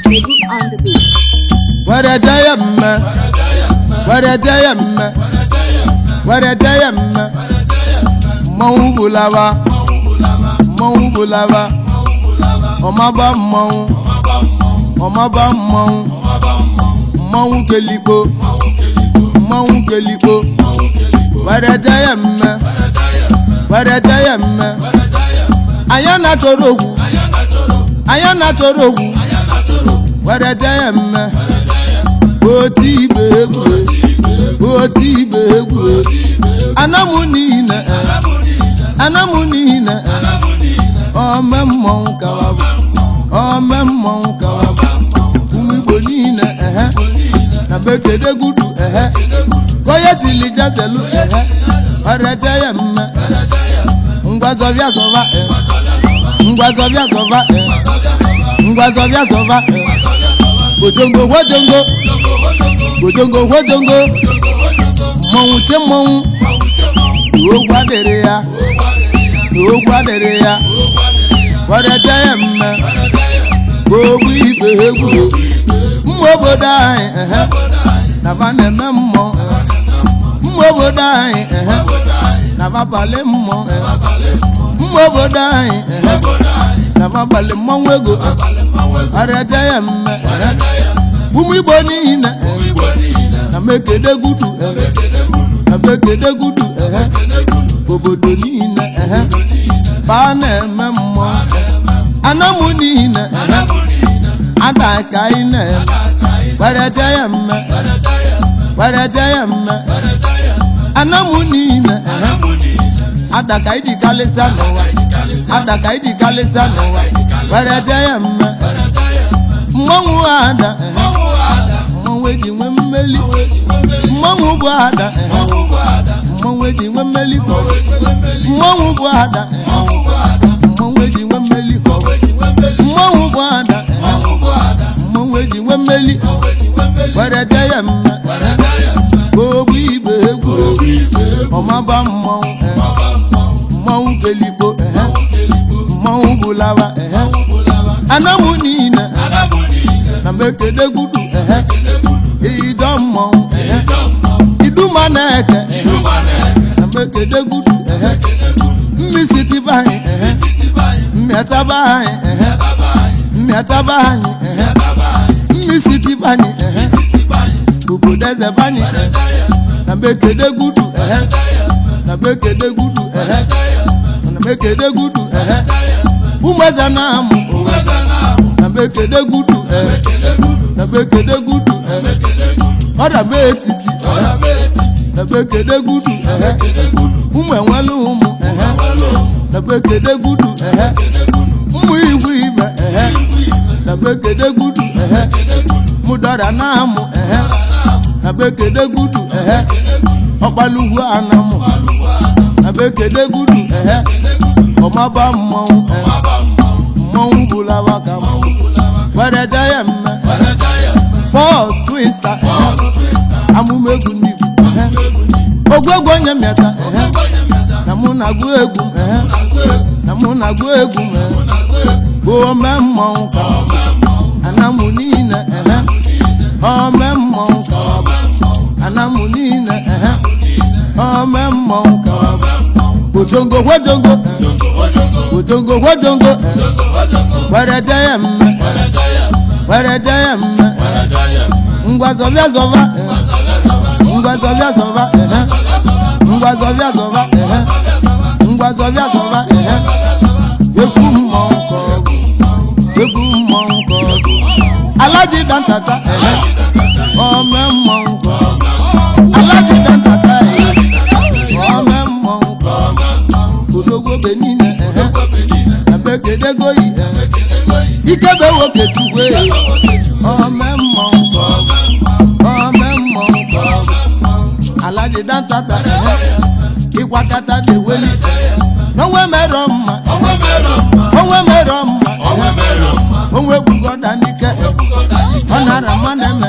Baby on the beat. Were jee mme, were jee mme, were jee mme. Mmọnwụ bulawa, mmọnwụ bulawa. Ọmaba mmọnwụ, ọmaba mmọnwụ. Mmọnwụ kelikpo, mmọnwụ kelikpo. Were jee mme, were jee mme. Anya na-achọrọ ogwu, anya na-achọrọ ogwu. Were jee mme. Oti igbe egwu, oti igbe egwu. Anamụ niile, anamụ niile. Ome mmọnwụ kawabụ, ome mmọnwụ kawabụ. Ụmụ Igbo niile, ehe, na bekede gudu, ehe, koye tili jazelu, ehe, ọrẹjẹ ya mme. Ngwa zọbịa zọba, ngwa zọbịa zọba, ngwa zọbịa zọba. Gojongo gwojongo, gojongo gwojongo. Mmọnwụ tie mmọnwụ, ogwu adịrị ya, ogwu adịrị ya. Were ya mme, ogbu ibe egwu. Mmụ obodo anyị, ehe, na ba na-eme mmụọ. Mmụ obodo anyị, ehe, na ba balị mmụọ. Mmụ obodo anyị, ehe, na ba balị mmọnwụ ego. Were ya mme, ehe. Ụmụ Igbo niile, na mekede gudu, ehe, na mekede gudu, ehe. Obodo niile, ehe, ba na-eme mmụọ. Anamụ niile, ehe, ada ka anyị na-eme. Were ya mme, were ya mme. Anamụ niile, ehe, ada ka anyị ji kalịsịa n'ụwa, ada ka anyị ji kalịsịa n'ụwa. Were ya mme. Mmọnwụ ada, ehe, mmọnwụ eji nwe mmeli. Mmọnwụ bụ ada, ehe, mmọnwụ eji nwe mmeli ka ọ bụ. Mmọnwụ bụ ada, ehe, mmọnwụ eji nwe mmeli ka ọ bụ. Mmọnwụ bụ ada, ehe, mmọnwụ eji nwe mmeli. Were ya mme, ogbu igbe egwu. Ọmaba mmọnwụ, ehe, mmọnwụ kelikpo, ehe, mmọnwụ bụlawa, ehe. Anamụ niile, na mekede gudu, ehe. Idọ mmọnwụ, ehe, iduma na-eke, ehe, na mekede gudu, ehe. Mmisi anyị, ehe, mmịataba anyị, ehe, mmịataba anyị, ehe. Mmisi anyị, ehe, obodo eze banyị, ehe, na mekede gudu, ehe, na mekede gudu, ehe, na mekede gudu, ehe. Ụmụ eze na-amụ, na mekede gudu, ehe, na mekede gudu, ehe. Ọrịa m etiti, ehe, na mekede gudu, ehe. Ụmụ enwelu ụmụ, ehe, na mekede gudu, ehe. Ụmụ igwe ime, ehe, na mekede gudu, ehe. Mụdọra na-amụ, ehe, na bekede gudu, ehe. Ọkpalugwu anamụ, na bekede gudu, ehe. Ọmaba mmọnwụ, ehe, mmọnwụ bụlawa ka mmọnwụ. Were ya mme. Paul Twista, ehe, amụma egwu ndị Igbo, ehe. Ogwegwu onye mmịata, ehe, na mụ na-agụ egwu, ehe, na mụ na-agụ egwu, ehe. Ome mmọnwụ ka anamụ niile, ehe. Ome mmọnwụ ka anamụ niile, ehe. Ome mmọnwụ ka gojongo gwojongo, gojongo gwojongo. Were ya mme, were ya mme. Ngwa zọbịa zọba, ngwa zọbịa zọba, ehe. Ngwa zọbịa zọba, ehe. Ngwa zọbịa zọba, ehe. Egwu mmọnwụ ka ọ bụ, egwu mmọnwụ ka ọ bụ. Alaji Dantata, ehe, ome mmọnwụ ka ọ bụ. Alaji Dantata, ehe, ome mmọnwụ ka ọ bụ. Odogwo be niile, ehe, na bekedegoyi, ehe. Ikebe nwoke chukwu, ome mmọnwụ ka ọ bụ, ome mmọnwụ ka ọ bụ. Alaji Dantata, ehe, ịkwakata na-eweli n'onwe merọ mma, onwe merọ mma, onwe gbugoda n'ike. Ọ nara mma na-eme,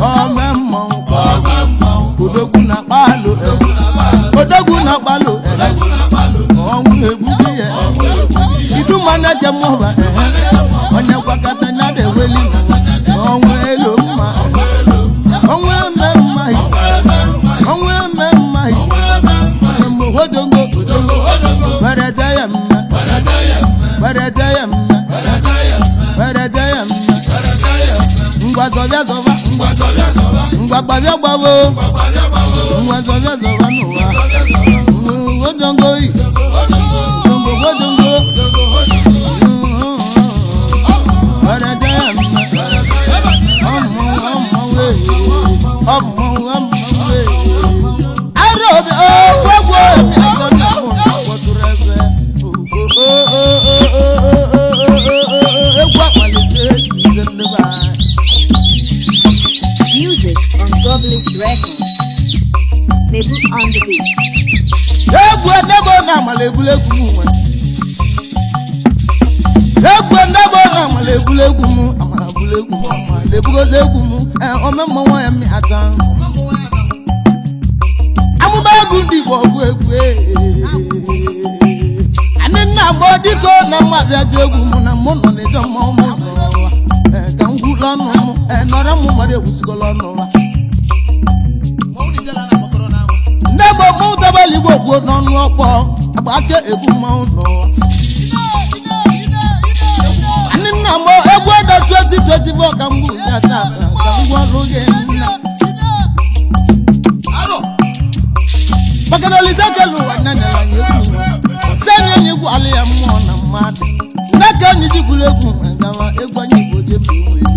ome mmọnwụ ka ọ bụ. Odogwu na kpalụ, odogwu na kpalụ, ọnwụ egbugi ya. Iduma na-eje mmụba, onye gwakọta na na-eweli. na-emeli ọnwa elu mma ọnwa eme mma ọnwa eme mma mgbe hodongo were je ya mma were je ya mma were je ya mma ngwa zọbịa zọba ngwa gbabịa gbabo ngwa zọbịa zọba n'ụwa hodongo yi hodongo hodongo were je ya mma ọmọ ọmọ wee ọmọ ọmọ wee arọbi ọgbọgbọ mi àtọ́nà mọ̀ ọ̀pọ̀tụrụ ebe egwu akpalite ize ndị be anyị. Music on Goblins Records. Mebu on the beat. Egwu ndebe na amala egwuregwu m nwe egwu ndebe na amala egwuregwu m amala egwuregwu m amala ebugozi egwu m ome mmọnwụ ya mi ata amụma egwu ndị Igbo ọgụ egwu anyị nna agba dịka na mma bịa jụ egwu m na mụ nọ n'ịjọ mmọnwụ m n'ụwa ka m gwụla ọnụ m nọrọ m mmadụ egwusigola ọnụ ụwa ndị Igbo mmanwụ dabara igwe ogbuo n'ọnụ ọkpọ agba aka ebu mmanwụ n'ụwa anyị nna m egwu edo 2024 ka m gburu ya tata ka m gwa ọrụ gị nna maka na Olise kelu ụwa nna nyere anyị egwu ụwa sị anyị enyi egwu alụ ya mmụọ na mmadụ nne ka anyị jikwuru egwu nwe gawa egwu anyị Igbo jembe nwe ilo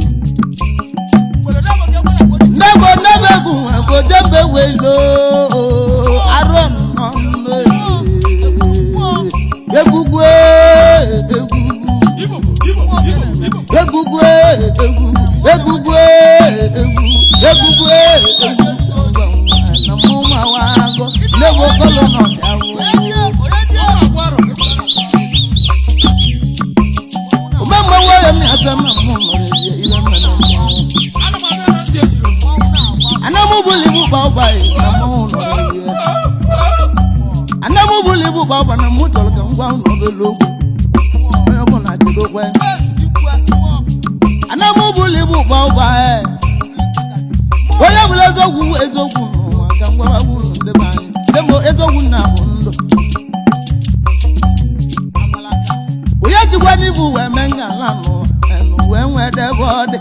nnegbo nnegbo egwu nwe bụ jembe nwe ilo arụ nnọọ egwugwu egwugwu egwugwu egwu egwugwu egwu egwugwu egwu na mụ mawa agụ nnegbo kọlọ nọ bịa omemma nwere m ata na mụ nọrọ ebie ile mmemme mmọnwụ anamubuli bụ gbaọgbaị na mmanwụ nọrọ ebie anamubuli bụ gbaọgba na mụ chọrọ ka m gwa unu obele okwu onye ọbụla chedokwe anamubuli bụ gbaọgbaị onye bụla eziokwu eziokwu n'ụwa ka m gwawa unu ndị be anyị ndị mbụ eziokwu na bụ ndụ onye jikwa n'ibu wee mee ngala n'ụwa enu wee nwee debe ọ dị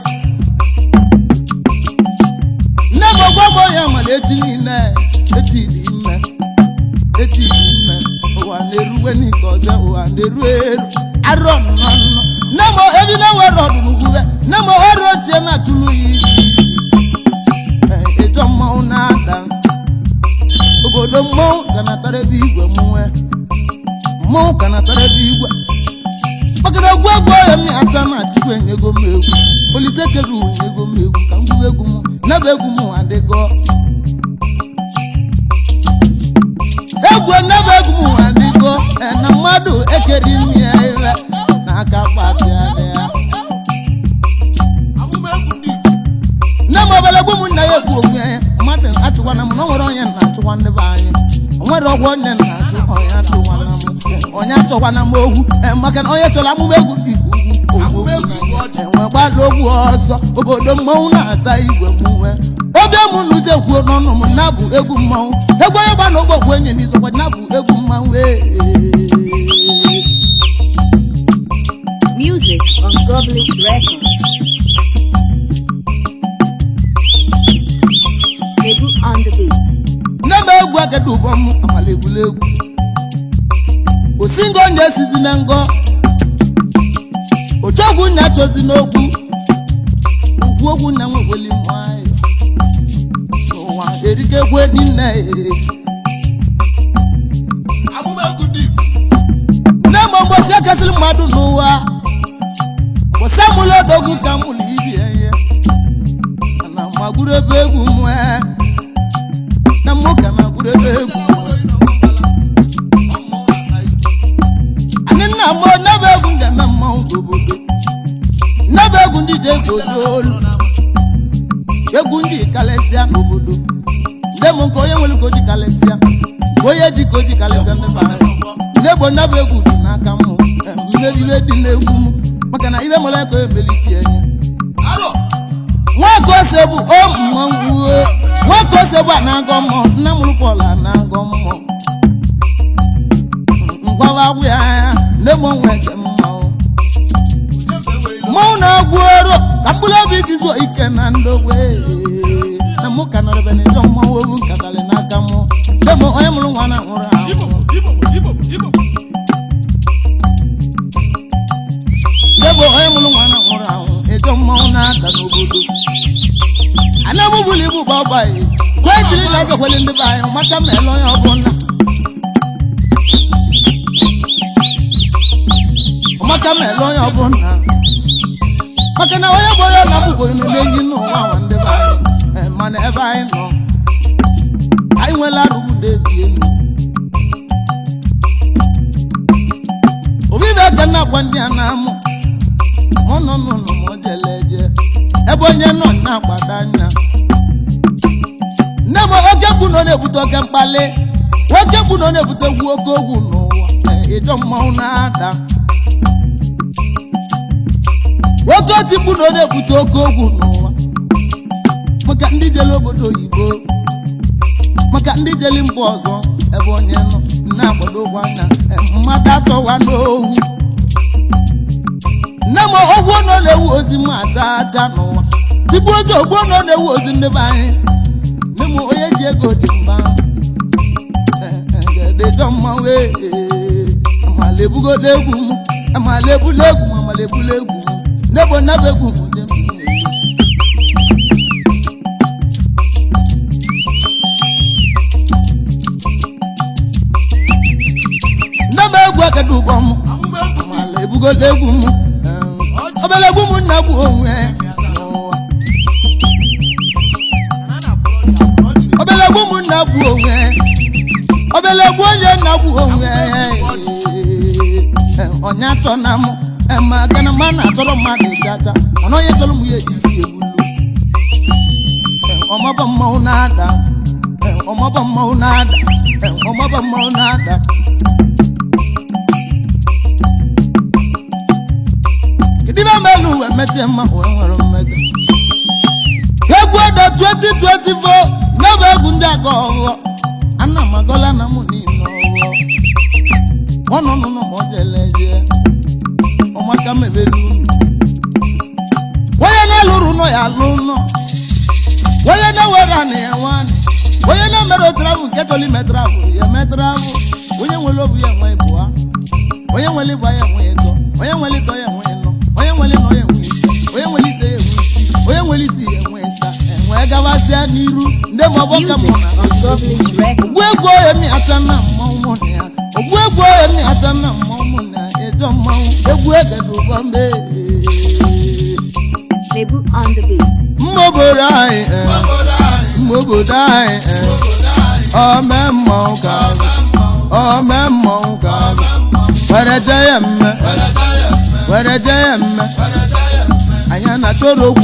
nne m ọgwa m onye nwere echi niile echi dị ime echi dị ime ụwa na-eruwe n'ike ọzọ ụwa na-eru eru arọ nnọ nnọ nne m ebi na-ewere ọdụnugwuwe nne m ọrụ ochie na-atụrụ ya iji ịjọ mmanwụ na-ada obodo mmanwụ ka natara ebe igwe mụnwe mmanwụ ka natara ebe igwe maka na ogwu egwu ọhịa m ata na achịkwa enyego m egwu Olise kere uwe nyego m egwu ka m gwuwe egwu m nebe egwu m adịgo egwu nebe egwu m adịgo na mmadụ ekeri m ya ihe n'aka kpatịa ya nne m obere egwu m nna ya egwu onwe ya mmadụ achụkwana m na o nwere onye na-achụkwa ndị be anyị o nwere ọgwụ onye na-achụ onye achụkwana m onye achọkwana m ogwu maka na onye chọrọ amụma egwu ndị Igbo ugwu enwe gbada ogwu ọzọ obodo mmanwụ na-ata igwe mụnwe obi m na uche kwuo n'ọnụ m na-abụ egwu mmanwụ egwu onye gba na ụgbọgwụ enyi n'izọkwa na-abụ egwu mmanwụ ee. Music on Goblins Records. Mebu on the beat. Nne m egwu agadi ụbọ m amala egwuregwu osingo nya esizi na ngọ ochogwu nya chozi n'okwu ukwu okwu na nwekweli nwayọ n'ụwa erikekwe nne nne m mgbosi ekesịrị mmadụ n'ụwa mgbosi amụla odogwu ka mụlụ ibi enye na magburu ebe egwu nwee na mụ ka na-agburu ebe egwu nwee anyị nna m n'ebe egwu ndị eme mmanwụ n'obodo n'ebe egwu ndị ji egwu olu egwu ndị kalịsịa n'obodo ndị m nke onye nwere ka o ji kalịsịa nke onye ji ka o ji kalịsịa ndị be anyị n'egbo n'ebe egwu dị n'aka m mmebi ibe dị n'egwu m maka na ibe mara ka emeliti enye Nwoke ose bụ o mmọnwụ nwoke ose bụ na-agọ mmụọ nne mụrụ Pọl na-agọ mmụọ ngwawa agwụ ya nne m onwe eche mmanwụ mmanwụ na-agwụ ero ka mkpụrụ obi gị zuo ike na ndogwe na mụ ka nọrọbe na ịjọ mmanwụ obu nkatalị n'aka mụ nne m onye mụrụ nwa na nwụrụ anwụ nne m onye mụrụ nwa na nwụrụ anwụ ịjọ mmanwụ na-ada n'obodo ana m bụrụ ibu gbagbaghị kwe jiri na ezekwele ndị be anyị maka ma ele onye ọbụla maka ma ele onye ọbụla maka na onye bụ onye na-abụbụ na-enyi n'ụwa nwa ndị be anyị mana ebe anyị nọ anyị nwere arụgbu na-ebi elu obibi aka na-agwa ndị a na-amụ mụ nọ n'ụlọ ma o jele eje ebe onye nọ na-agbado anya nne m oke mkpu na ọ na-ebute oke mkpali nwoke mkpu na ọ na-ebute egwu oke ogwu n'ụwa ịjọ mmanwụ na-ada nwoke oti mkpu na ọ na-ebute oke ogwu n'ụwa maka ndị jele obodo oyibo maka ndị jele mba ọzọ ebe onye nọ na-agbado ụgwọ anya mmadụ atọwa n'owu nne m ogwu nọ na-ewu ozi m aja aja n'ụwa tupu ozi ogbu nọ na-ewu ozi ndị be anyị nne m onye ji ego dị mba dejọ mmanwụ amala ebugodo egwu m amala ebula egwu m amala ebula egwu m nebo naba egwu m dị m. Nne m egwu akada ụgbọ m amala ebugodo egwu m obere egwu m nna bụ onwe n'ụwa obere egwu m nna bụ onwe obere egwu onye nna bụ onwe onye achọ na mụ maka na mma na-achọrọ mmadụ ịchacha mana onye chọrọ m ya eji isi ebulu ọmọbọ mmanwụ na-ada ọmọbọ mmanwụ na-ada ọmọbọ mmanwụ na-ada. Kedu ibe melu uwe mmetị mma wee nwere mmetị egwu edo 2024 n'ebe egwu ndị aga ọghọ ana m agọla na mụ niile ọghọ ọnụnụnụ ma ọ jele jee ọmaka mebelu unu onye na-alụrụ ụlọ ya alụ ụlọ onye na-ewere anị ya nwanị onye na-emere travel nke chọrọ ime travel ya eme travel onye nwere obu ya enwe ịbụa onye nwere ịbụa ya enwe ịtọ onye nwere ịtọ ya enwe ịnọ onye nwere ịnọ ya enwe ise onye nwere ise ya enwe isii onye nwere isii ya enwe ịsa enwe gabasịa n'iru ndị ma ọ bụ ka mụ na ogbu egwu ohe mi ata na mmanwụ na ya ogbu egwu ohe mi ata na mmanwụ na ya ịjọ mmanwụ egwu egede ụgbọ mbe. Mebu on the beat. Mma obodo anyị mma obodo anyị ome mmanwụ ka ome mmanwụ ka were jee ya mme were jee ya mme anyị na-achọrọ okwu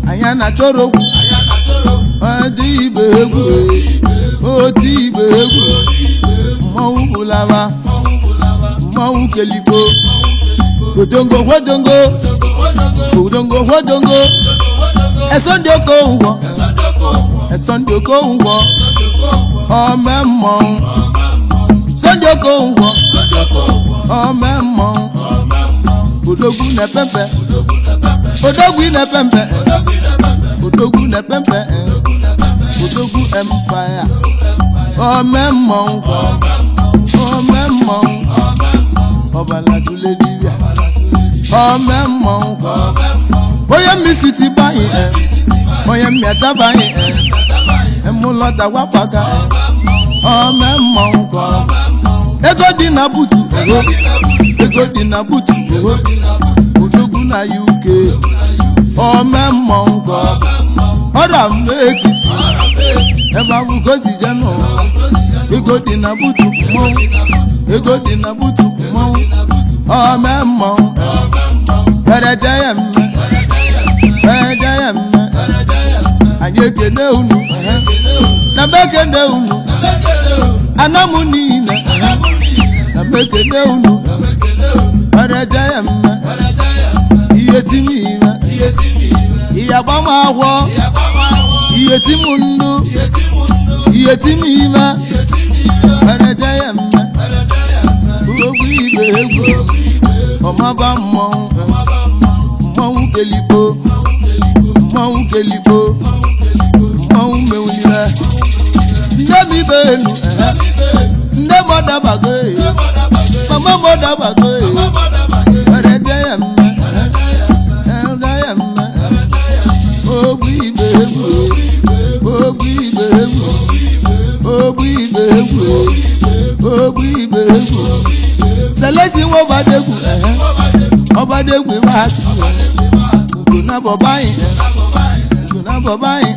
anyị na-achọrọ okwu ọdị igbe egwu oti igbe egwu mmanwụ bụlaba mmanwụ kelikpo odongo odongo odongo odongo ẹsọ ndị oke ụgwọ ẹsọ ndị oke ụgwọ ome mmanwụ sọ ndị oke ụgwọ ome mmanwụ odogwu na-epempe odogwu na-epempe odogwu na-epempe odogwu empire ome mmanwụ ome mmanwụ ọbala tụle dibịa ome mmanwụ onye mmisiti banyị onye mmịata banyị emụlọta gwapaka ome mmanwụ ka ego dị na butu oho ego dị na butu oho odogwu na UK ome mmanwụ ka ọra m n'etiti ebe ahụ ka o si je n'ụwa ego dị na butu mmanwụ ego dị na butu mmanwụ ome mmanwụ were jee ya mme were jee ya mme anyị ekene unu na m ekene unu anamụ niile na m ekene unu were jee ya mme ihe tinye ime ihe. Ihe agbamakwụkwọ ihe ti m ndụ ihe ti m ime were ya mme ogwu ibe egwu ọmaba mmọnwụ mmọnwụ kelikpo mmọnwụ kelikpo mmọnwụ mewulire nne m ibe enu nne m ọdabago mama m ọdabago were ya mme ya mme ogwu ibe egwu ogwu ibe egwu ogwu ibe egwu ogwu ibe egwu selesi nwa ọbadegwu ọbadegwu ibe atụ ugo na bọbaghị ugo na bọbaghị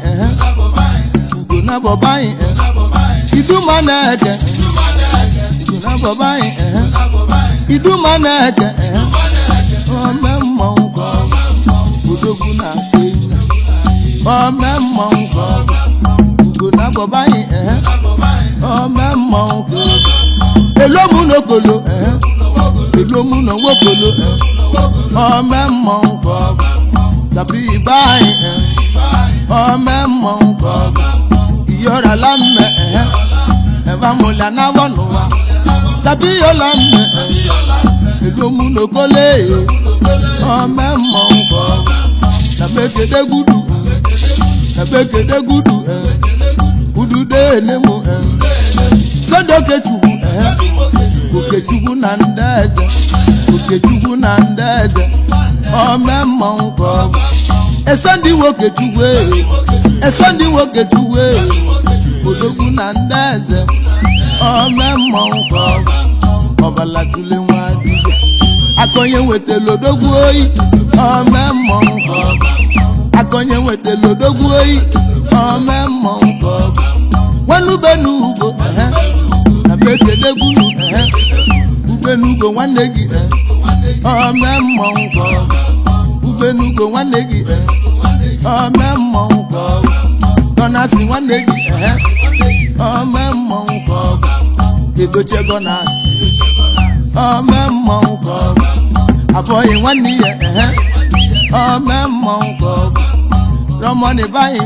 ugo na bọbaghị iduma na-eke ugo na bọbaghị iduma na-eke ome mmọnwụ ka odogwu na-akpọ enyi ome mmọnwụ ka ugo na bọbaghị ome mmọnwụ ka elomu n'okolo elomu na nwokolo ome mmọnwụ ka sabi ibe anyị ome mmọnwụ ka iyọrala mme evamụla n'awọ n'ụwa sabi yola mme elomu n'okolo ome mmọnwụ ka na mekedegudu na mekedegudu udude enemu Sunday Okechukwu Okechukwu na ndị eze Okechukwu na ndị eze ome mmọnwụ ka ọ bụ Esondị Okechukwu Esondị Okechukwu odogwu na ndị eze ome mmọnwụ ka ọ bụ ọbala tule nwa dibịa akọnye nwetara odogwu oyi ome mmọnwụ ka ọ bụ akọnye nwetara odogwu oyi ome mmọnwụ ka ọ bụ nwannubenugo na mekelegunu ubenugo nwanne gị ome mmọnwụ ka ọ bụ ubenugo nwanne gị ome mmọnwụ ka ọ bụ gọnasị nwanne gị ome mmọnwụ ka ọ bụ edoche gọnasị ome mmọnwụ ka ọ bụ abọghị nwanne ya ome mmọnwụ ka ọ bụ rọmọnị baghị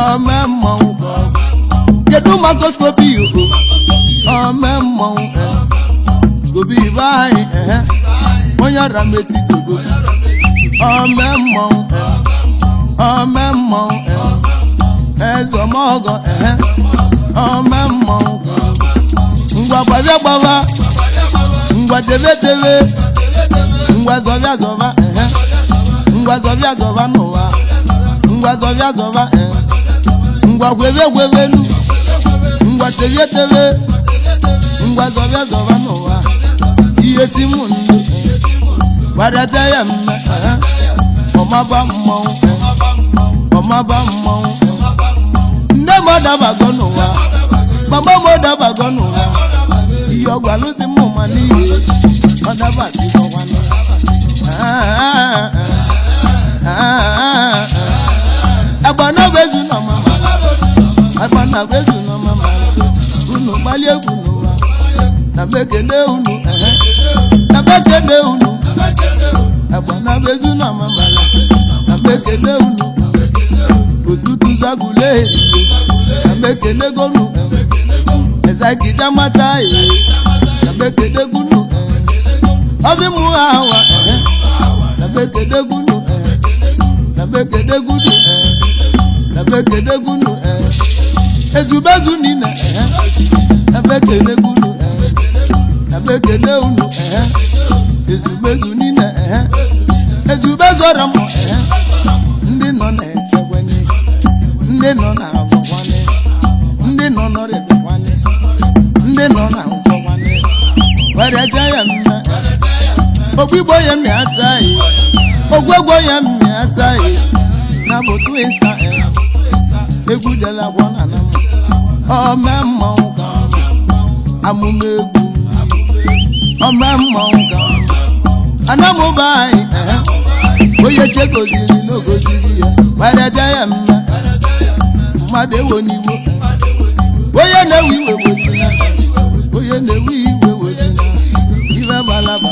ome mmọnwụ ka ọ bụ kedu makoskopi o ome mmọnwụ gobi ibe anyị onye ọra m etiti obodo ome mmọnwụ ome mmọnwụ eze ọmọgọ ome mmọnwụ ngwa gbabịa gbaba ngwa tebe tebe ngwa zọbịa zọba ngwa zọbịa zọba n'ụwa ngwa zọbịa zọba ngwa gwebe gwebenu ngwa tebe tebe ngwa zọbịa zọba n'ụwa ihe ti mụ ndụ gbarata ya mme ọmaba mmọnwụ ọmaba mmọnwụ nne m ọdabago n'ụwa mama m ọdabago n'ụwa ihe ọgwa lụzi m ma n'ihe ọdabazigọkwanụ agbanabezu nọ mama agbanabezu nọ mama unu gbalie egwu n'ụwa na mekene unu na mekene unu agbanabezu nọ mama na mekene unu otutu zagule na mekene gonu ezagida mata na mekene gunu ọbịmụ awa na mekene gunu na mekene gunu na mekene gunu ezubezu nile na mekene gunu na mekene unu ezubezu nile ezubezu ọrọ m ndị nọ na-ekwenye ndị nọ na-abụkwane ndị nọ n'ọrịa ndị nọ na nkwọkwane were je ya mme ogbigbo ya mmịata ogwegwo ya mmịata na bụtụ ịsa egwu jela gwọ na na ome mmọnwụ ka amụma egwu ome mmọnwụ ka anamụba anyị onye chegoziri n'ogoziri ya were je ya mme mmadụ ewo n'iwo onye na-ewe iwe wezina onye na-ewe iwe wezina iwe gbala agba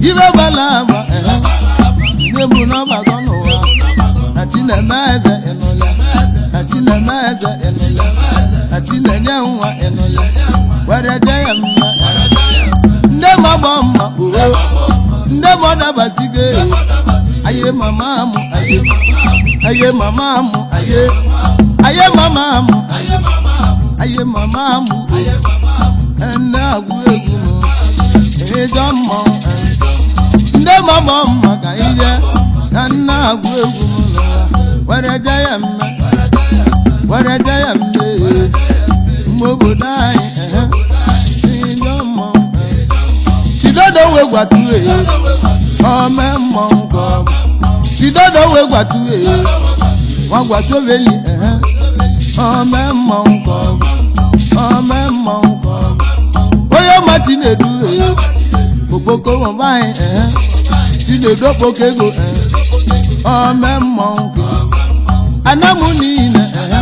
iwe gbala agba nne m n'ọgbakọ n'ụwa. na-eme eze ịnụla, na chi na-eme eze ịnụla, na chi na-enye nwa ịnụla, were je ya mma. Ndị ma gba mma uwe, ndị ma ọdabasigo, aye mama mụ, aye aye mama mụ, aye aye mama mụ, aye mama mụ, nne agwụ egwu m ịjọ mmọnwụ. Ndị ma gba mma ka ije na nne agwụ egwu m n'ụwa, were je ya mma, were je ya mma. Mma obodo anyị, ịjọ mmọnwụ. Chidodo wee gwatu ee, ome mmọnwụ ka ọ bụ. Chidodo wee gwatu ee, nwa gwatu obeli ehe, ome mmọnwụ ka ọ bụ, ome mmọnwụ ka ọ bụ. Onye ma Chinedu ee, okpoko nwamba anyị ehe, Chinedu okpoko ego ehe, ome mmọnwụ ka ọ bụ. Anamụ niile ehe,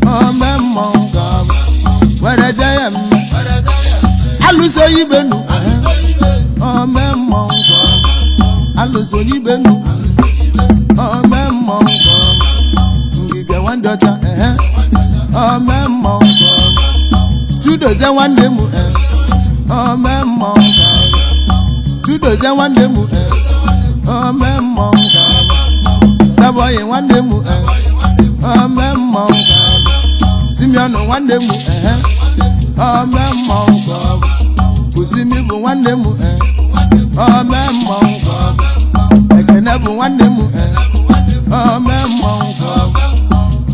ome mmọnwụ ka ọ bụ, were je ya mma. Alụso ibenu ehe, ome mmọnwụ ka ọ bụ. Alụso ibenu, ome mmọnwụ ka ọ bụ. Ngige nwandị ọcha ehe, ome mmọnwụ ka ọ bụ. Chidozie nwanne m ehe, ome mmọnwụ ka ọ bụ. Chidozie nwanne m ehe, ome mmọnwụ ka ọ bụ. Starboy nwanne m ehe, ome mmọnwụ ka ọ bụ. Simeon nwanne m ehe, ome mmọnwụ ka ọ bụ. Usimi bụ nwanne m ehe, ome mmọnwụ ka ọ bụ. Ekene bụ nwanne m ehe, ome mmọnwụ ka ọ bụ.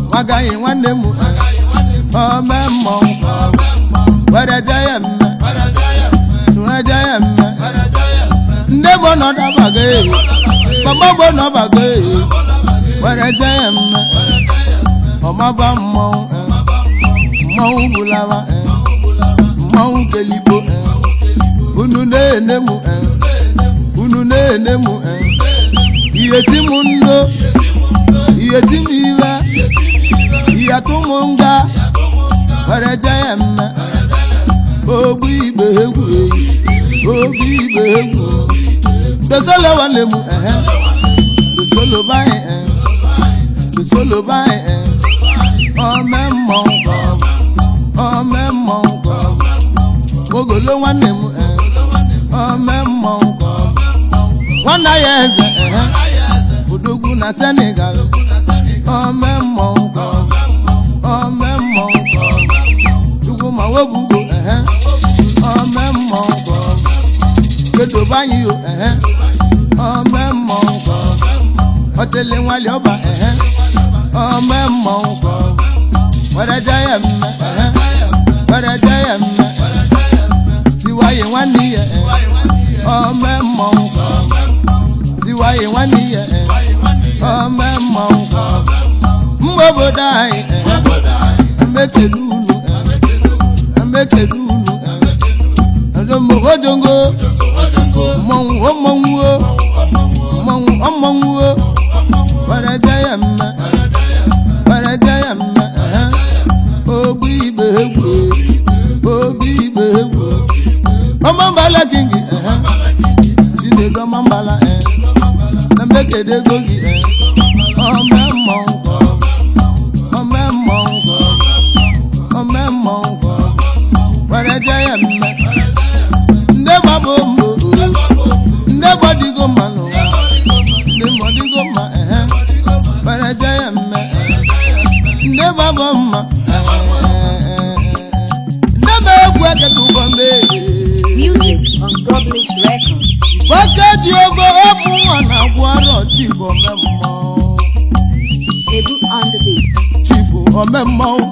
Nwagaghị nwanne m ehe, ome mmọnwụ ka ọ bụ. Were je ya mma, were je ya mma. Ndị bụ nọdabago ee, mama bụ nọbago ee, were je ya mma. Ọmaba mmọnwụ ee, mmọnwụ bụlawa ee, mmọnwụ keligbo ee. Unu na-ene m ee, unu na-ene m ee. Ihe ti m ndo, ihe ti m iwe, ihe tụ m nga, were je ya mma. Ogbu igbe egwu eyi, ogbu igbe egwu. Dosolo nwanne m ehe, dosolo banyị ehe, dosolo banyị ehe. Ome mmọnwụ ka ọ bụ, ome mmọnwụ ka ọ bụ. Ogolo nwanne m ehe, ome mmọnwụ ka ọ bụ. Nwanna ya eze ehe, odogwu na Senegal, ome mmọnwụ ka ọ bụ, ome mmọnwụ ka ọ bụ. Chukwu ma webugo ehe, ome mmọnwụ ka ọ bụ. Kedobe anyị o ehe, ome mmọnwụ ka ọ bụ. Ọtele nwali ọba ehe, ome mmọnwụ ka ọ bụ. Were je ya mma ehe, were je ya mma. Siwaye nwanne ya ehe, ome mmọnwụ ka ọ bụ. Siwaye nwanne ya ehe, ome mmọnwụ ka ọ bụ. Mma obodo anyị ehe, emekele unu ehe, emekele unu ehe. Ojongo mmọnwụ, ọmọnwụ o, mmọnwụ, ọmọnwụ o. Were je ya mma, were je ya mma ehe. Ogbu igbe egwu, ogbu igbe egwu. Ọmọmbala kingi ehe, Chinedu ọmọmbala ehe, na mbekede ego gị ehe. Ome mmọnwụ ka ọ bụ, ome mmọnwụ ka ọ bụ, ome mmọnwụ ka ọ bụ. Were je ya mma. Ndị gbabụ mbụ, ndị gbadigo mma n'ụwa, ndị gbadigo mma ehe, were je ya mma. Ndị gbabụ mma, ndị ma egwu ekeke ụgbọ mmee. Music on Godless Records. Nwoke ji ogo ọmụ nwa na-agwụ arọ. Chifu ome mmọnwụ. Mebu on the beat. Chifu ome mmọnwụ,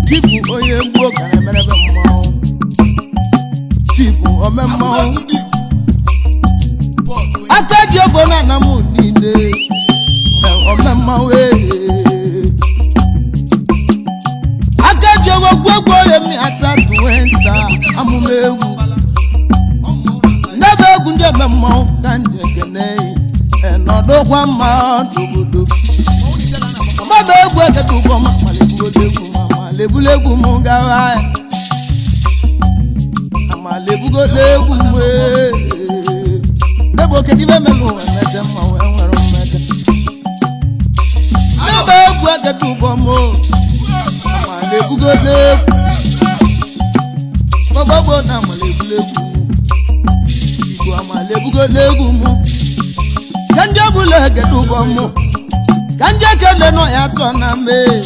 chifu onye mgbu kara emerebe mmọnwụ, chifu ome mmọnwụ. Aka ji ofo na ana m niile, ome mmọnwụ ee. Aka ji ogo gwegwu onye mi ata tuwensta amụma egwu n'ebe egwu ndị ome mmọnwụ ka ndị ekene nọdụkwa mma n'obodo. Ọgbaba egwu ekete ụgbọ ma malebugolo egwu ma malebulu egwu m gawa, amalebugolo egwu m ee. Ndebe okedibe melu emete mma wee nwere mmete. eketu ụbọ m amala ebugolo egwu gbọgbọgbọ na amala ebulu egwu igbo amala ebugolo egwu mụ ka ndị ọbụla ekele ụbọ mụ ka ndị ekele nọ ya tọ na mee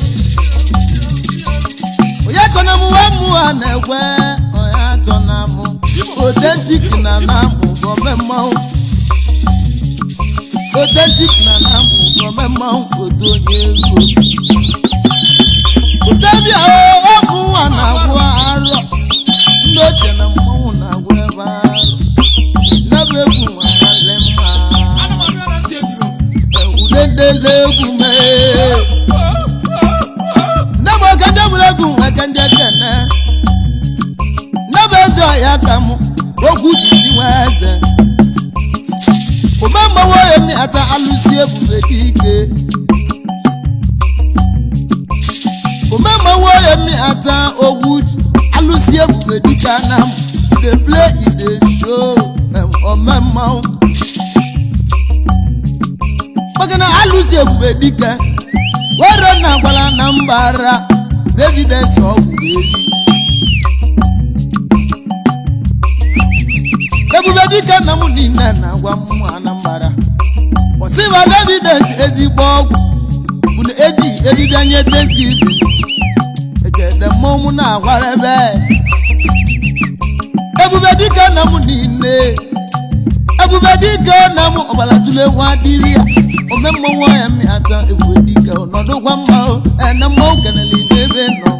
onye tọ na mụ wee mụ ha na-ekwe onye atọ na mụ otentik na na mụ bụ ome mmanwụ otentik na na mụ bụ ome mmanwụ otu onye ego otebia ọgwụ nwa na-agwụ arọ ndị ochie na mmanwụ na-agwụ ebe arọ nabụ egwu nwa male mma ewulendele egwu mee nnabụ oke ndị bụrụ egwu nwa ka ndị ekene nnabụ eze ọhịa ka mụ okwu jiri nwa eze ome mgbanwe onye mmịata alụsi ebube dike ome mgbanwe onye mmịata ogwu ji alụsi ebube dike na m dey play e dey show ome mmanwụ maka na alụsi ebube dike were na gwara na mbara evidence ọgwụ eri ebube dike na m niile na-agwa mmụ anambra osiba evidence ezigbo ọgwụ bụ na eji ebibịa nye thanksgiving ekede mmọnwụ na-agwara ebe ebube dike na m niile ebube dike na m ọbara tụle nwa dịrị ya ome mmọnwụ ya mmịata ebube dike ọnọdụkwa mma o ene mmọnwụ kenele n'ebe nọ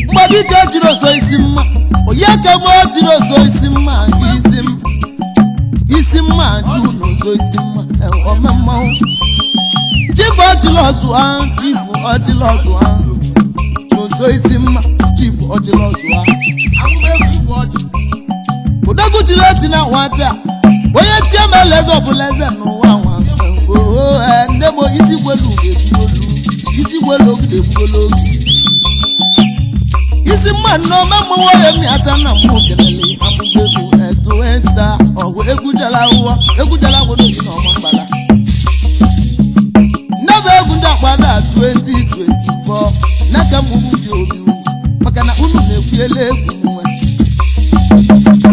mgbe dike jiri ọsọ isi mma onye ka mgbe o jiri ọsọ isi mma isi m isi mma jụ n'ụzọ isi mma ome mmanwụ chifu ọchịlị ọzụ ahụ chifu ọchịlị ọzụ ahụ n'ụzọ isi mma chifu ọchịlị ọzụ ahụ odogwu chiri echi na nwata onye chiemela eze ọbụla eze n'ụwa nwa oo nne m isi gwelu ga-egbugolu isi gwelu ogide egbugolu oge isi mma nnọọ mmanwụ onye mmịata na mmụ kelele amụgba egwu etu esta ọgwụ egwu jala ụwọ egwu jala gwụrụ gị na ọma mgbala nnebe egwu ndị akpada 2024 n'aka m ugwu dị obi unu maka na unu na-ekwuela egwu nwe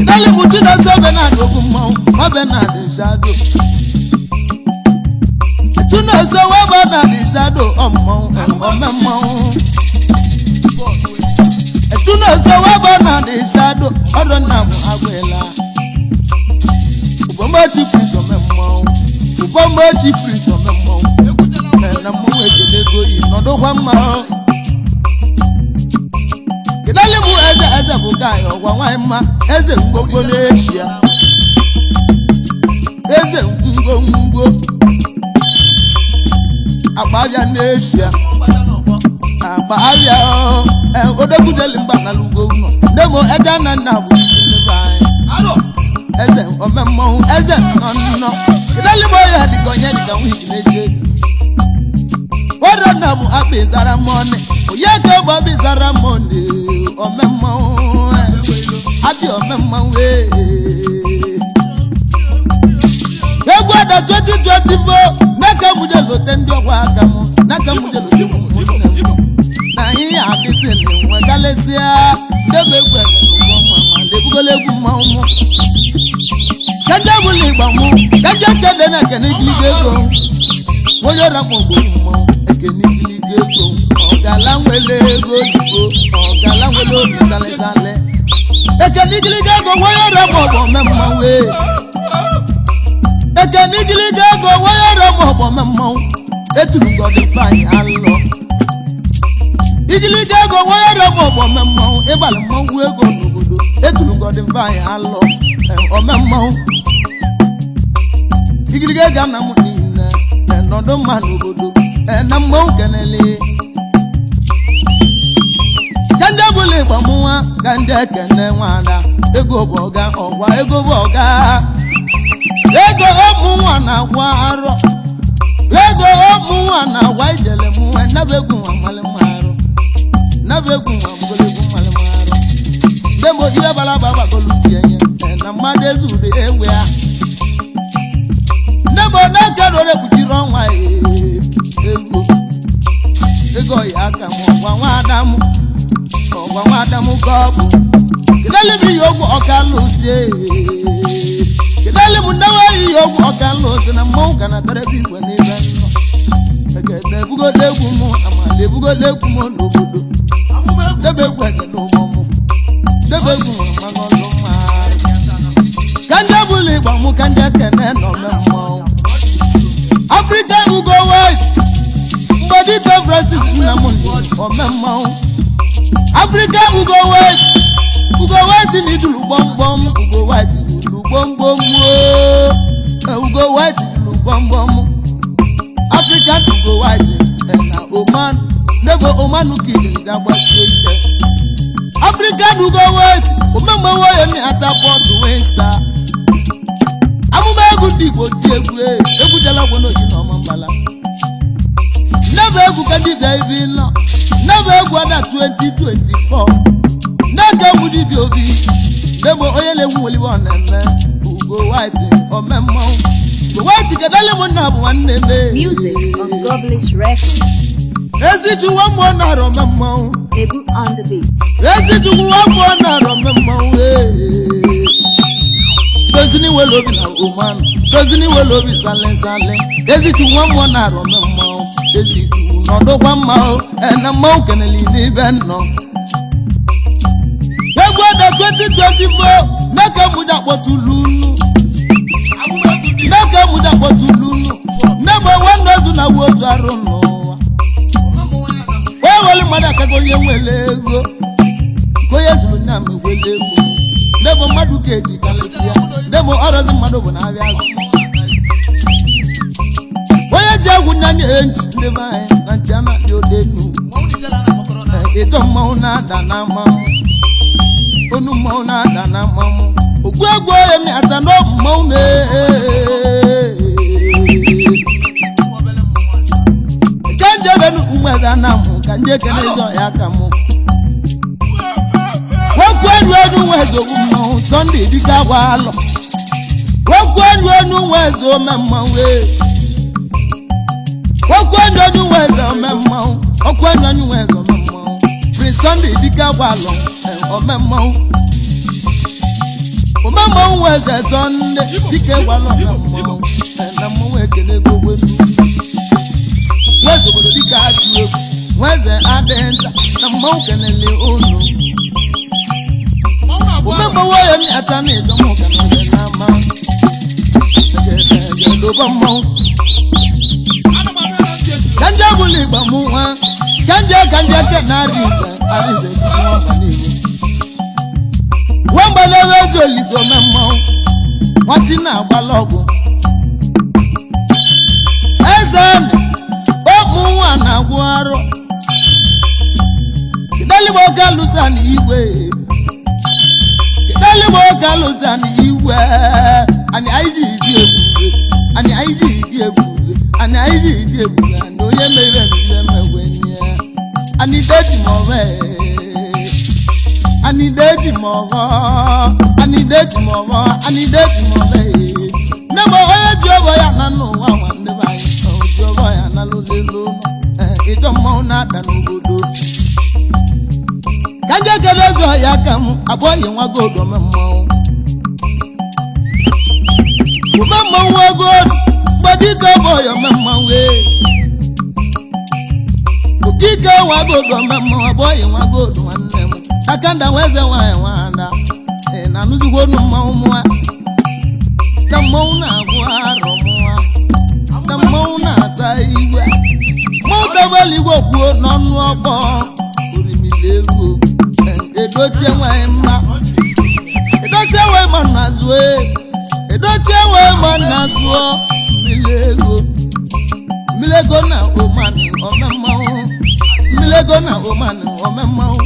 dali m chinoso benad ogwu mmanwụ nwa benad shado chinoso nwa benad shado ọmmanwụ ome mmanwụ chinoso nwa benad shado ọdọ nna m agwụla ụbọmachi prince ome mmanwụ ụbọmachi prince ome mmanwụ na mmanwụ ekele ego ịnọdụkwa mma kedali m eze eze bụ gaanyị ọgwa nwanyị mma eze ngwongwo n'eshia eze ngwongwo akpa abịa n'eshia akpa abịa odokwujeli mba na lugo ụlọ nne m eje na nna bụ isi n'ebe anyị eze ome mmọnwụ eze nnọ nnọ kedali m onye dịka onye dịka nwiki n'eji ego wọ́dọ̀ náà mú abizara mọ́ni òye kẹ́ bọ́ abizara mọ́ni ọmọ mọ́wọ́ ẹ̀ abi ọmọ mọ́wọ́ ẹ̀. egwu ọ̀dà 2024 n'aka mú jẹ́ lóte ndị ọgwa aka mụ n'aka mú jẹ́ lóte mụ nne m na ihe adịsị na nwe galesịa ndebe egwu ebe n'ụgbọ mma ma lebugola egwu mmanwụ mụ ka ndị ọbụla igba mụ ka ndị ekele na ekene igiliga ego onye ọrịa mkpọmgbo mmanwụ ekene igiliga ego ọgala nwele ego oyibo ọgala nwele obi salesale ekene igiliga ego onye ọrịa mkpọmgbo ome mmanwụ ee ekene igiliga ego onye ọrịa mkpọmgbo ome mmanwụ eturu ngọdị fanyị alọ igiliga ego onye ọrịa mkpọmgbo ome mmanwụ ịgbalị mmanwụ ego n'obodo eturu ngọdị fanyị alọ ome mmanwụ igiliga ego ana m niile nọdụ mma n'obodo na mmanwụ kenele ka ndị ọbụla ịgba m nwa ka ndị ekene nwada ego bụ ọga ọgwa ego bụ ọga ego ụmụ nwa na-agwa arọ ego ụmụ nwa na-agwa ijele m nwa naba egwu nwa mmalị mma arụ naba egwu nwa mgbolegwu mmalị mma arụ mgbe mgbe ibe balaba gbagolu ji enye na mmadụ ezuru ewe ya nne m Igbo na-eke rore kpuchiri ọnwa ego ego ya aka m ọgwa nwa m ọgwa nwa Adamu ka ọ bụ kedele m ihe ogwu ọka lụsie kedele m ndewe ihe ogwu ọka lụsi na mmọnwụ ka na-atara ebe igwe n'ebe nnọ egede ebugodo egwu m amala ebugodo egwu m n'obodo debe egwu egede ụgbọ m debe egwu m mmanụ ọlụ mma ka ndị bụla ịgba mụ ka ndị ekene nọ na mmọnwụ Africa Ugo White Mgbadike Francis Nnamdi ome mmanwụ Africa Ugo White Ugo White ni dulu gbọmgbọm Ugo White dulu gbọmgbọm ooo Ugo White dulu gbọmgbọm African Ugo White na Oman nebo Oman kiri dagbasie ike African Ugo White omemgbe ya mi atapọtụ Winsta amụma egwu ndị Igbo ti egwu egwu jela gwụ n'oji na ọma mbala nnebe egwu ka dibịa ibi nọ nnebe egwu ada 2024 nneke egwu dibịa obi nnebe onye na-egwu nweliwe ọ na-eme Ugo White ome mmanwụ Ugo White kedele m nna bụ nwanne m Music on Godbliss Records. Ezichukwu mmụọ na-arọ ome mmanwụ Mebu on the beat. Ezichukwu mmụọ na-arọ ome mmanwụ dozini wele obi na oman dozini wele obi sale sale Ezichukwu mmụọ na-arọ ome mmanwụ Ezichukwu nọdụkwa mma o na mmanwụ kenele n'ibe nnọ egwu ọda 2024 n'eke mụja kpọtụlụ unu n'eke mụja kpọtụlụ unu nne m onwe ndozu na gbu otu arụ n'ụwa o welu mmadụ akago onye nwere ego ka onye zuru nna m egwele ego nne m mmadụ ka eji karịsịa nne m ọrọzi mmadụ bụ na-abịa azụ onye ji egwu nya nye ntị ndị be anyị na ntị a na-adị odenu ịtọ mmanwụ na-ada na mmanwụ onu mmanwụ na-ada na mmanwụ ogbu egwu onye mịata na mmanwụ mee ka nje benu umeze na mụ ka nje kene jọ ya ka mụ wekwu enu enu nweze ogbu mmanwụ Sunday dike gwa alọ wekwu enu enu nweze ome mmanwụ ee okwu enu enu nweze ome mmanwụ okwu enu enu nweze ome mmanwụ Prince Sunday dike gwa alọ ome mmanwụ ome mmanwụ nweze Sunday dike gwa alọ ome mmanwụ na mmanwụ ekele gogwelu nweze obodo dike atụ egwu nweze adịghị nta na mmanwụ kelele unu ome mmanwụ onye mịata na ịdọ mụ ka na n'ama dobe mmanwụ ka ndị ọbụla igba mụ nwa ka ndị ka ndị eke na-arị ize arịze nwa mgbalewe ezi olise ome mmanwụ nwachi na-agbala ọgwụ eze ụmụ nwa na-agwụ arụ kedeligbo galụzan igwe kedeligbo galụzan igwe anyị anyị ji ji ebube anyị anyị ji ji ebube anyị anyị ji ji ebube na onye mere nne megwe nye anyị deji ma ọve anyị deji ma ọvọ anyị deji ma ọvọ anyị deji ma ọve nne m onye ji ọbọ ya na n'ụwa nwanne be anyị ji ọbọ ya na lụlelu ịjọ mmanwụ na-ada n'obodo ka ndị ekele ụzọ ya ka m abụghị nwa gold ome mmanwụ ome mmanwụ ego mgbe dike bụ ya ome mmanwụ ee okike nwa gold ome mmanwụ abụghị nwa gold nwanne m aka nda nwa eze nwaanyị nwada ị na-anụzikwa onu mmanwụ mụa na mmanwụ na-agwụ arọ mụa na mmanwụ na-ata igwe mmanwụ tabala igwe kwuo n'ọnụ ọgbọ orimili ego edochie nwanyị mma edochie nwanyị mma na zụọ edochie nwanyị mma na zụọ mmiri ego mmiri ego na oman ome mmanwụ mmiri ego na oman ome mmanwụ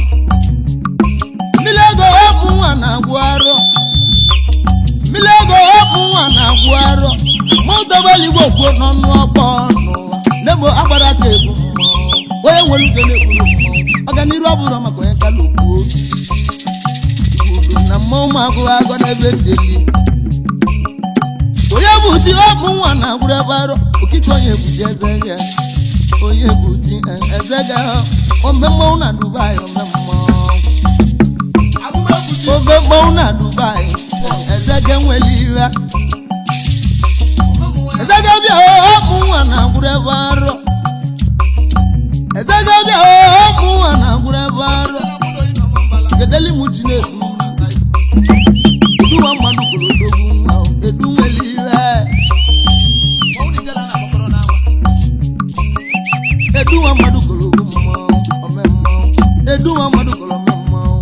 mmiri ego ọmụ nwa na-agwụ arọ mmiri ego ọmụ nwa na-agwụ arọ mmanwụ tabala igwe kwuo n'ọnụ ọgbọ n'ụwa n'egbo agbara aka ebu mmanwụ onye nwere uche na-ekwuru mmanwụ ọganiru abụrụ maka onye kala okwuo na mmanwụ ma agụghị agụ n'ebe njeli onye bụ Egbuchi ọmụ nwa na agwụrụ ebe arọ okike. Onye egbuchi eze gị, onye egbuchi eze gị, ome mmanwụ na Dubai, ome mmanwụ, ome mmanwụ na Dubai. Eze gị nwere iwe, eze gị bịa. Ọmụ nwa na agwụrụ ebe arọ, eze gị bịa. Ọmụ nwa na agwụrụ ebe arọ. Kedeli m ji na-ebu eduwa mmadụ kwuru odogwu nwa edu nwere iwe. Eduwa mmadụ kwuru ogwu mmụọ, ome mmụọ. Eduwa mmadụ kwuru ome mmụọ,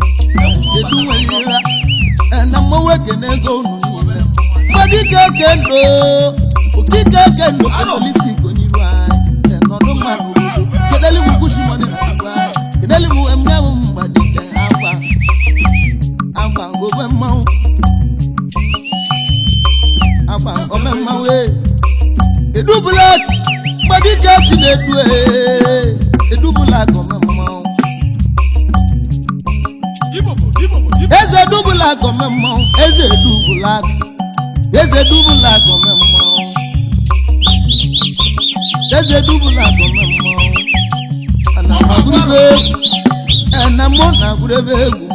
edu nwere iwe. Na mmanwụ ekene ego unu niile. Mgbadike kendo, okike kendo, polisi konyiru anyị nọdụ mma n'obodo. Kedeli m kwusi mọni na Dubai. Kedeli m emnye m mgbadike agba agba, ome mmanwụ agba, ome mmanwụ. Ee, edu black, mgbadike chinedu. Ee, edu black, ome mmanwụ. Eze du black, ome mmanwụ. Eze du black, eze du black, ome mmanwụ. Eze du black, ome mmanwụ. Ana m agụrụbe egwu, ena mụ na agụrụbe egwu,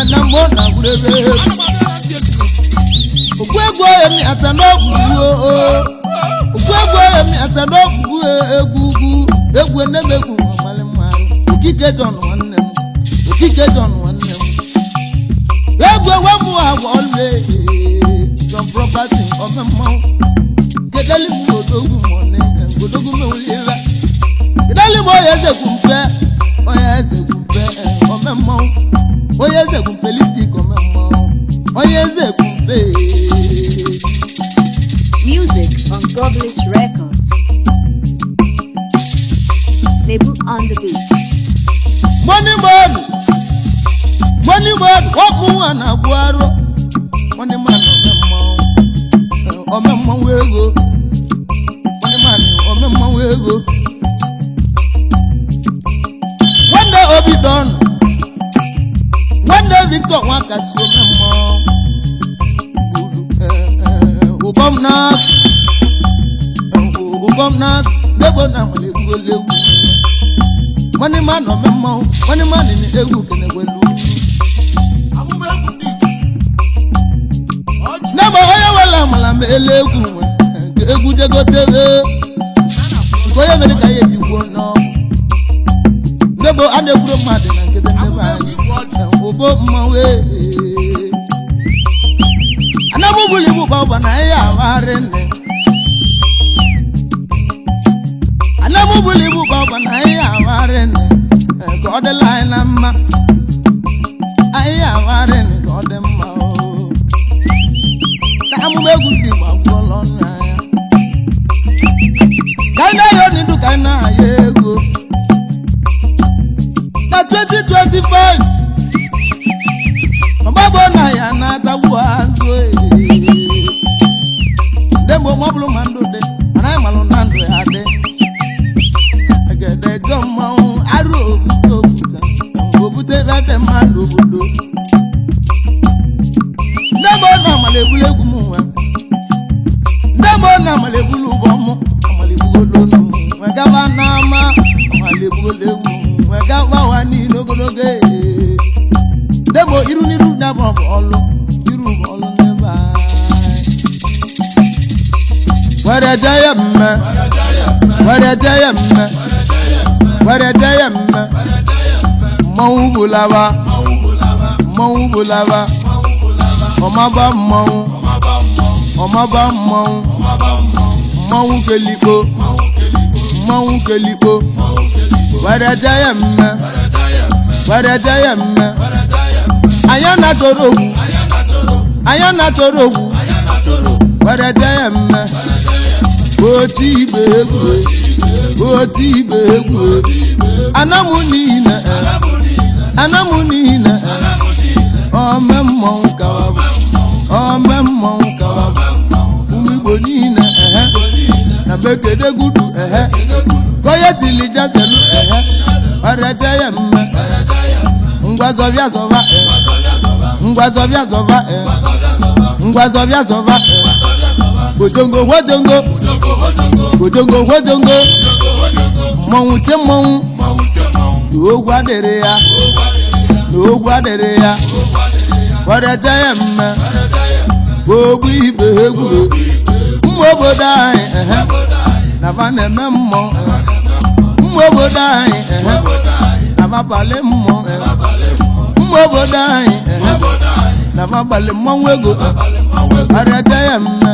ena mụ na agụrụbe egwu. Okwu egwu oye mi ata n'ọgwụgwụ, okwu egwu oye mi ata n'ọgwụgwụ. Egwu ugwu, egwu enemegwu nwamalị mmanụ. Okike John nwanne m, Okike John nwanne m, egwu ewe mụ agwa ọlụ. John Property, ome mmanwụ. Kedeli m odogwu mọne odogwu mewuli ebe. Kedeli m onye eze kwumpe, onye eze kwumpe, ome mmanwụ, onye eze kwumpe lisik, ome mmanwụ, onye eze kwumpe. Music on Goblish Records. Nebu on the beat. Money man, money man, ọkpụ nwa na-agwụ arụ. Money man, ome mmanwụ, ome mmanwụ ego. Money man, ome mmanwụ ego. Nwanne Obi Don, nwanne Victor Nwakasi, ome mmanwụ. Ụbọm na-asụ, ụbọm na-asụ n'egbo na nwere egwu egwu. Money man, ome mmanwụ. Money man na egwu kenegwelu. N'ebe onye wela amala ma ele egwu nwe nke egwu jegotebe nke onye mere ka ya eji gwuo n'ọgwụ. Ndebe a na-egburu mmadụ na nkịtị, ndebe anyị ụbọ mmanwụ. Ee, anamụbuli igbu gbagba na ihe awagharị nne. Anamụbuli igbu gbagba na ihe awagharị nne. Ka ọ dịla anyị na mma, anyị awagharị nne, ka ọ dị mma. Oo, na amụma egwu ndị Igbo agwụla ọnụ anya. Ka anyị na-ayọ n'idu, ka anyị na-ayọ ego na 2025. Ọgbagbo na ya na-atagbu azụ. Ee, ndị mgbe ọ bụrụ ma ndụ dị, mana anyị malụ na ndụ ya dị. Egede jọ mmanwụ arụ obute, obute, obute ebe dị mma n'obodo. Ndị mgbe na amala ebulu egwu m nwe, ndị mgbe na amala ebulu ụgbọ mụ, amala ebugolo onu m nwe gaba n'ama, amala ebugolo egwu m nwe gaba wa niile ogologo. Ee, ndị mgbe iru n'iru na-abụ bụ ọlụ, iru bụ ọlụ n'ebe anyị were jee ya mme, were jee ya mme, were jee ya mme. Mmanwụ bulaba, mmanwụ bulaba, ọmaba mmanwụ, ọmaba mmanwụ, mmanwụ kelikpo, mmanwụ kelikpo. Were jee ya mme, were jee ya mme. Anya na-achọrọ ogwu, anya na-achọrọ ogwu. Were jee ya mme. Oti igbe egwu, oti igbe egwu. Anamụ niile, anamụ niile, ome mmọnwụ kawabụ, ome mmọnwụ kawabụ. Ụmụ Igbo niile, ehe, na mekedegudu, ehe, kọye tili jazelu, ehe, ọrẹjẹ yẹ mme. Ngwa zọbịa zọba, e ngwa zọbịa zọba, e. Ngwa zọbịa zọba. Ojongo wojongo. Ojongo wojongo. Mmọnwụ tie mmọnwụ. N'ogwu adịrị ya. N'ogwu adịrị ya. Were jee ya mme. Ogbu ibe egwu. Ụmụ obodo anyị ehe. Na ba na-eme mmụọ. Ụmụ obodo anyị ehe. Na ba balị mmụọ. Ụmụ obodo anyị ehe. Na ba balị mmọnwụ ego. Were jee ya mme.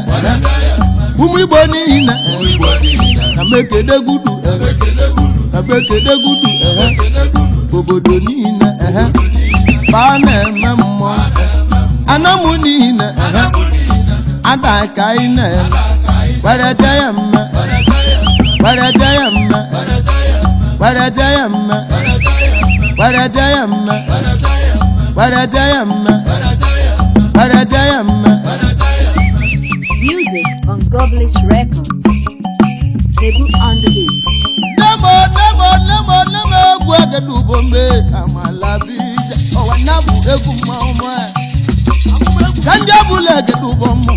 Ụmụ Igbo niile na mekede gudu. Na mekede gudu. Obodo niile ehe. Ba na-eme mmụọ. Anamụ niile ehe. Ada ka anyị na-eme. Were jee ya mme. Were jee ya mme. Were jee ya mme. Were jee ya mme. Were jee ya mme. Were jee ya mme. Music on Goblish Records. Mebu on the beat. Nemo nemo nemo nemo egwu egedubo mbe amala bija ọwa nabụ egwu mmanwụ mụ ka ndị ọbụla egedubo mụ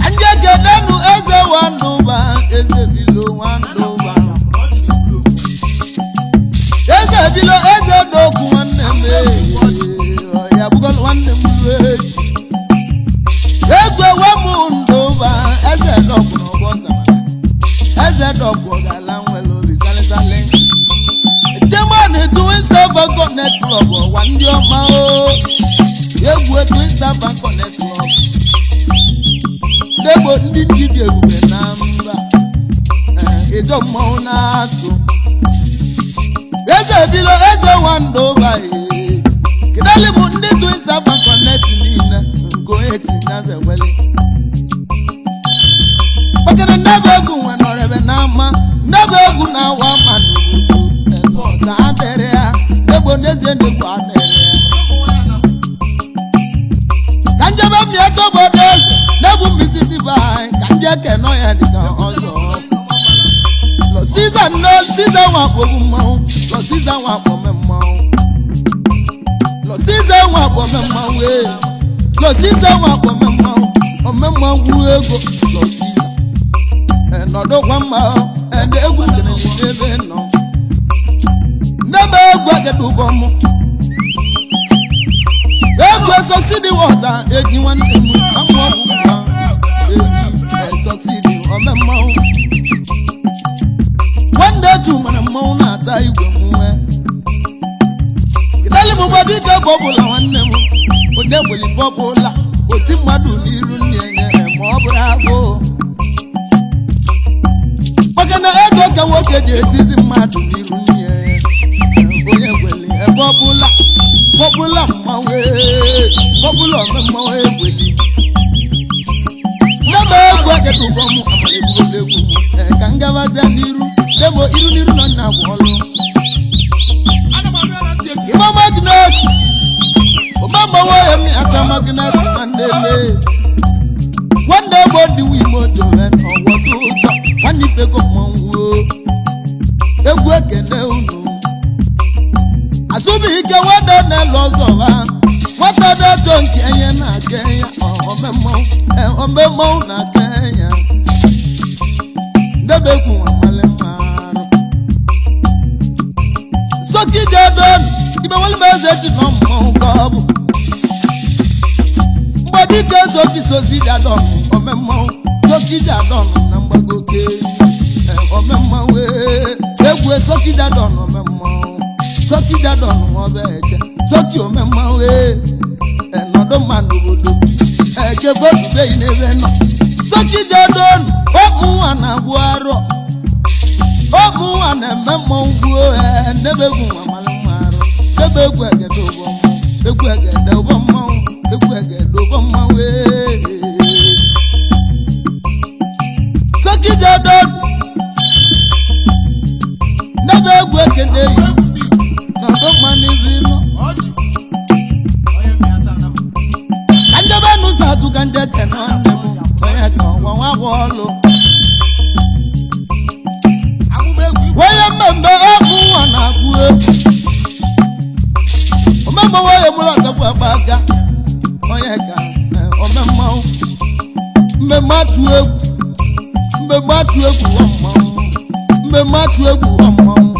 ka ndị ekedenu eze nwandụba eze bilo nwandụba eze bilo eze dokwu nwanne m ee, ya bụgọlụ nwanne m ruo echi egwu ewe m ndụba eze dokwu n'ọgbọ samara eze dọkwu ọgala nwere obi salịsalị chemba na-etu Star Bank Connect Club ọwa ndị ọma o egwu etu Star Bank Connect Club ndegbo ndị njidi ebube na mba ịjọ mmọnwụ na-asụ eze bilo eze nwandụba kedali m ndị Twin Star Bank Connect niile nke onye tinyaze wele maka ndebe egwu nwe nọrọ ebe n'ama ndebe egwu na-awa mmadụ n'ọta adịrị ya egbo n'ezie ndegwu adịrị ya ka njebe m ya tobodo eze n'egwu mbisi dịbe anyị ka nje kenọ ya dịka ọzọ lọ siza nne siza nwakpo mmanwụ lọ siza nwakpo me mmanwụ lọ siza nwakpo me mmanwụ ee lọ siza nwakpo me mmanwụ ome mmanwụ ego lọ siza nọdụkwa mma ndị egwu dịrị n'ebe nọ ndebe egwu agada ụbọ mụ egwu sọksidi wọta eji nwanne m amụ ọgwụ ka eji sọksidi ome mmanwụ nwanne etu mana mmanwụ na-ata igwe m nwee kedali m gbado ike bụ ọbụla nwanne m onye gbeli bọbụla oti mmadụ n'iru nne enye ma ọ bụrụ agụụ maka na ego ka nwoke ji etizi mmadụ n'iru nne ya onye gweli ebe ọbụla ọbụla mmanwụ ọbụla ome mmanwụ egweli ndebe egwu agada ụgwọ m amara egbuola egwu m ee, ka m gabazia n'iru demo iru n'iru nọ nna agwa ọlụ Igbo magnet omemmanwụ ya mi ata magnet nwanne me nwanne egbo dị wimo jove n'ọgwọdụ ụjọ nwanne ifego mmanwụ o. Egwu ekene unu azụbụike nwada na-elu ọzọ ha nwata dị ọchọ nke enye na-aka ya omemmanwụ na-aka ya ndebekwu nwamale mmarụ sokije don ibe nwere m eze ji nọ mmanwụ ka ọ bụ mgbadike soki sosi ji adọn omemmanwụ soki ji adọn na mgbago oke omemmanwụ egwu soki ji adọn omemmanwụ soki ji adọn nwaọba eche soki omemmanwụ nọdụ mma n'obodo ekefotubeghị n'ebe nọ soki ji adọn ọmụ nwa na-agbu arọ ọmụ nwa na-eme mmọnwụ gbuo ee ndebe egwu nwa mara mma arụ ndebe egwu egede ụbọ mmọnwụ egwu egede ụbọ mmọnwụ egwu egede ụbọ mmọnwụ ee sokije don ndebe egwu ekene yi n'ọdụ mma n'izu nọ ka ndebe n'ụzọ atụ ka ndị ekene nwanne m onye ka ọnwa nwa gwa ọlụ onye mmemme ọkụ nwa na-agụ egwu omemme nwanyị mụrụ atakwu akpa egwu, mmemme atụ egwu mmanwụ, mmemme atụ egwu mmanwụ,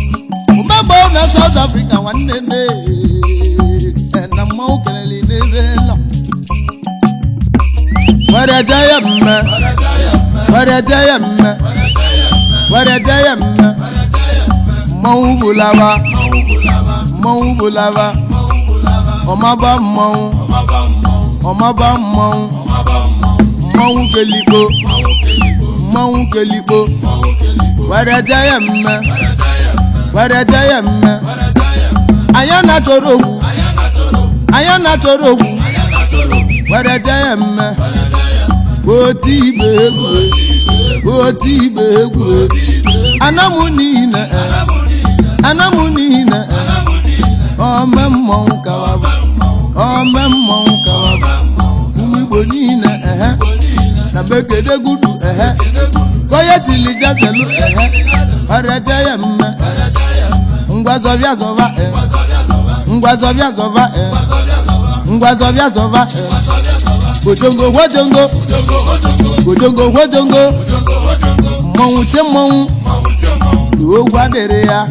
omemgbe na South Africa. Nwanne m na mmanwụ kelele n'ebe nọ were je ya mme, were je ya mme, were je ya mme. Mmanwụ bụlaba, mmanwụ bụlaba, ọmaba mmanwụ, ọmaba mmanwụ, mmanwụ kelikpo, mmanwụ kelikpo, were je ya mme, were je ya mme. Anya na-achọrọ okwu, anya na-achọrọ okwu, were je ya mme. Oti igbe egwu, oti igbe egwu, anamụ niile, anamụ niile, ome mmọnwụ kawaba, ome mmọnwụ kawaba. Ụmụ Igbo niile, ehe, na mekedegudu, ehe, koye tili jazelu, ehe, were je ya mme. Ngwa zọbịa zọba, e ngwa zọbịa zọba, e ngwa zọbịa zọba, e gojongo gojongo gojongo gojongo, mmọnwụ tie mmọnwụ na ogwu adịrị ya,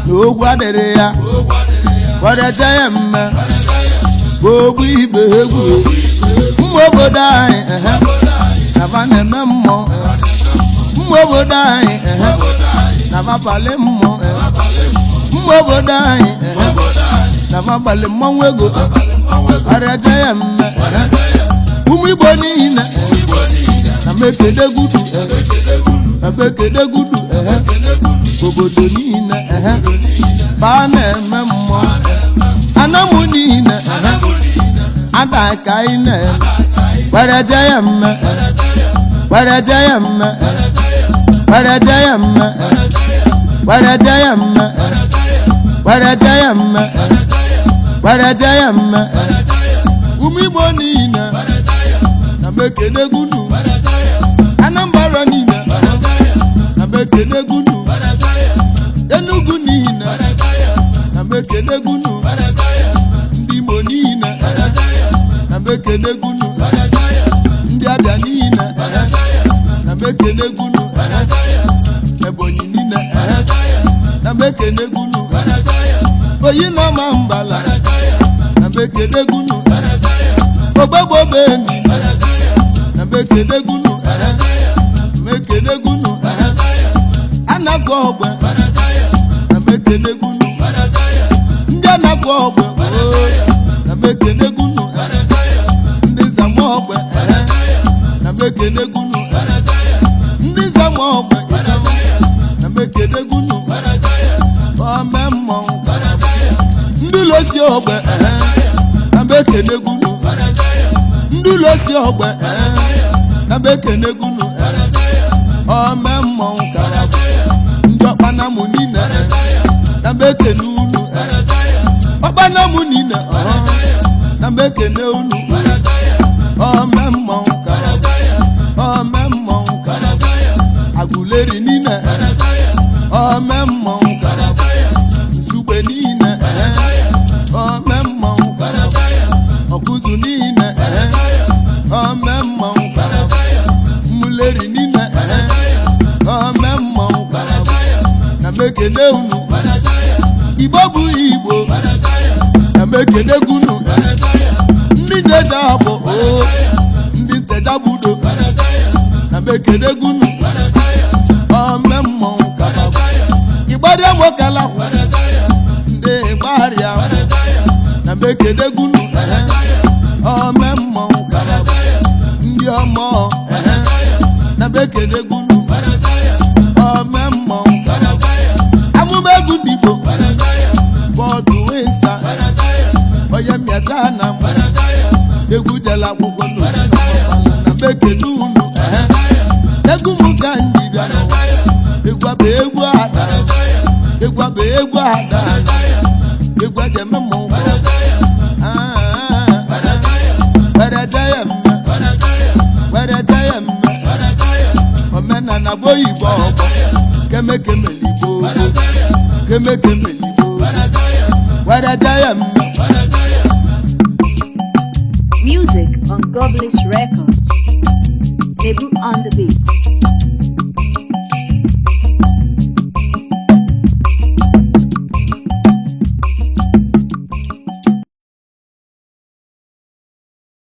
na ogwu adịrị ya, were je ya mme. Ogbu ibe egwu, ụmụ obodo anyị, ehe, na na-eme mmụọ. Ụmụ obodo anyị, ehe, na abalị mmụọ. Ụmụ obodo anyị, ehe, na abalị mmọnwụ ego, were je ya mme. Ụmụ Igbo niile, na mekedegudu, na mekedegudu, ehe, obodo niile, ehe, ba na-eme mmụọ. Anamụ niile, ehe, ada ka anyị na-eme, were je ya mme, were je ya mme, were je ya mme, were je ya mme, were je ya mme, were je ya mme. Ụmụ Igbo niile, na mekelegunu. Anambra niile, na mekelegunu. Enugu niile, na mekelegunu. Ndị Imo niile, na mekelegunu. Ndị Abịa niile, na mekelegunu. Ebonyi niile, na mekelegunu. Oyi na ma mbala, na mekelegunu. Ogbegbobe niile, na mekelegunu, mekelegunu. Anagwa ogbe, na mekelegunu. Ndị anagwa ogbe, na mekelegunu. Ndị zama ogbe, na mekelegunu. Ndị zama ogbe, na mekelegunu. Ome mmọnwụ, ndị losi ogbe, na mekelegunu. Ndị losi ogbe, na mekelegunu. Ome mmọnwụ kara, ndị ọkpanamụ niile, na mekene unu. Ọkpanamụ niile, na mekene unu. Ome mmọnwụ kara, ome mmọnwụ kara. Agụleri niile, ome mmọnwụ kara. Nsugbe niile, ome mmọnwụ kara. Ọkụzụ niile, ome mmọnwụ kara. Mmuleri niile, ome mmọnwụ kara, na mekene unu. Igbo bụ Igbo, na mekene gunu. Ndị njeje abụ o, ndị ntejabudo, na mekene gunu. Ome mmọnwụ kara. Ịgbarịa nwokala, ndị ịgbarịa, na mekene gunu. Ome mmọnwụ kara. Ndị ọmọ, na mekene gunu. Ome mmọnwụ kara. Amụma egwu ndị Igbo, bọọdụ wesa onye mmịata na egwu jela akwụkwọ na mekene unu. Egwu m ka ndị bịa n'ụwa. Egwu abụ egwu ada, egwu abụ egwu ada, egwu aja eme mmọnwụ. Were je ya mme, were je ya mme. Omenala bụ oyibo ọgbọ kemekemeligbo, kemekemeligbo, were je ya mme. Music on Godless Records. Mebu on the beat.